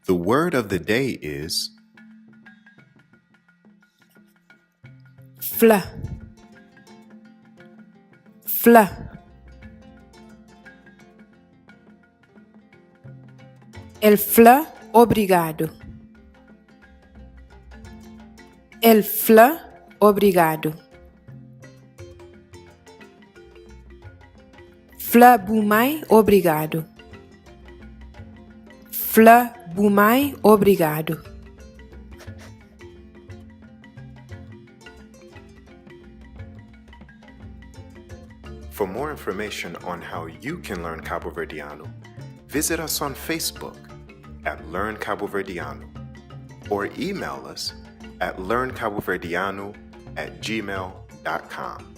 The word of the day is. Fla. Fla. El fla obrigadu. El fla obrigadu. Fla bu mai obrigadu. Fla bu mai obrigadu. For more information on how you can learn Caboverdiano, visit us on Facebook at Learn Caboverdiano or email us at learncaboverdiano at gmail.com.